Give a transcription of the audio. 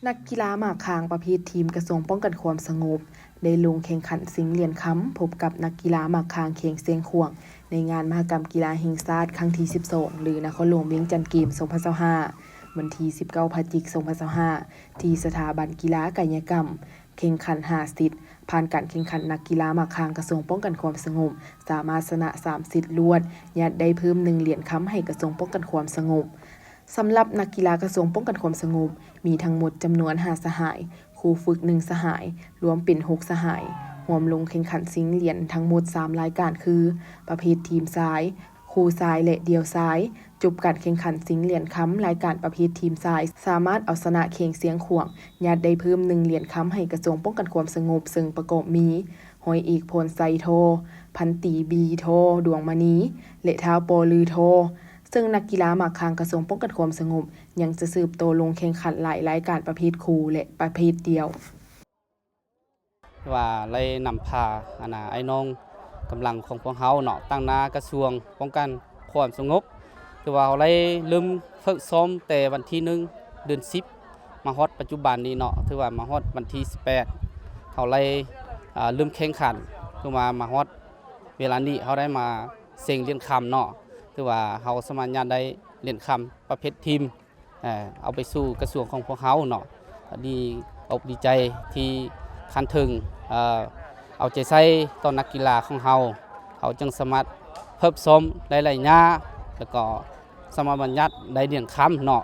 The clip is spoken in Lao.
ນັກກິລາໝາກຄາງປະເພດທີມກະຊວງປ້ອງກັນຄວາມສະຫງົບ ໄດ້ລົງແຂ່ງຂັນຊິງຫຼຽນຄຳ ພົບກັບນັກກິລາໝາກຄາງແຂວງຊຽງຂວາງ ໃນງານມະຫະກຳກິລາແຫ່ງຊາດຄັ້ງທີສິບສອງ ຫຼື ນະຄອນຫຼວງວຽງຈັນເກມ ສອງພັນຊາວຫ້າ ວັນທີສິບເກົ້າ ພະຈິກ ສອງພັນຊາວຫ້າ ທີ່ສະຖາບັນກິລາກາຍະກຳ ແຂ່ງຂັນຫ້າເຊັດ. ຜ່ານການແຂ່ງຂັນ, ນັກກິລາໝາກຄາງກະຊວງປ້ອງກັນຄວາມສະຫງົບ ສາມາດຊະນະສາມເຊັດລວດ, ຍາດໄດ້ເພີ່ມໜຶ່ງຫຼຽນຄຳໃຫ້ກະຊວງປ້ອງກັນຄວາມສະຫງົບ. ສຳລັບນັກກິລາກະຊວງປ້ອງກັນຄວາມສະຫງົບ ມີທັງໝົດຈຳນວນຫ້າສະຫາຍ, ຄູຝຶກໜຶ່ງສະຫາຍ, ລວມເປັນຫົກສະຫາຍ, ຮ່ວມລົງແຂ່ງຂັນຊິງຫຼຽນທັງໝົດສາມລາຍການຄື ປະເພດທີມຊາຍ, ຄູ່ຊາຍ ແລະ ດ່ຽວຊາຍ. ຈົບການແຂ່ງຂັນຊິງຫຼຽນຄຳລາຍການປະເພດທີມຊາຍ ສາມາດເອົາຊະນະແຂວງຊຽງຂວາງ, ຍາດໄດ້ເພີ່ມໜຶ່ງຫຼຽນຄຳໃຫ້ກະຊວງປ້ອງກັນຄວາມສະຫງົບ ເຊິ່ງປະກອບມີ ຮ້ອຍເອກ ພອນໄຊ ທໍ, ພັນຕີ ບີ ທໍ, ດວງມະນີ ແລະ ທ້າວ ປໍລື ທໍ. ເຊິ່ງນັກກິລາໝາກຄາງກະຊວງປ້ອງກັນຄວາມສະຫງົບ ຍັງຈະສືບຕໍ່ລົງແຂ່ງຂັນຫຼາຍລາຍການປະເພດຄູ່ ແລະ ປະເພດດ່ຽວ. ວ່າໄດ້ນຳພາ ອັນນ່າ ອ້າຍນ້ອງກຳລັງຂອງພວກເຮົາເນາະ ຕັ້ງໜ້າກະຊວງປ້ອງກັນຄວາມສະຫງົບ ຄືວ່າເຮົາໄດ້ເລີ່ມຝຶກຊ້ອມແຕ່ວັນທີໜຶ່ງ ເດືອນສິບ ມາຮອດປັດຈຸບັນນີ້ເນາະ ຖືວ່າມາຮອດວັນທີສິບແປດ ເຮົາໄດ້ ອ່າ ເລີ່ມແຂ່ງຂັນ ຄືວ່າມາຮອດເວລານີ້ເຮົາໄດ້ມາເສັງຫຼຽນຄຳເນາະ ຖືວ່າເຮົາສາມາດຍາດໄດ້ຫຼຽນຄຳປະເພດທີມ ເອົາໄປສູ່ກະຊວງຂອງພວກເຮົາເນາະ ດີອົກດີໃຈທີ່ຂັ້ນເທິງ ເອົາໃຈໃສ່ຕໍ່ນັກກິລາຂອງເຮົາ ເຮົາຈຶ່ງສາມາດຝຶກຊ້ອມໄດ້ຫຼາຍຍາ ແລ້ວກໍສາມາດບັນຍັດໄດ້ຫຼຽນຄຳເນາະ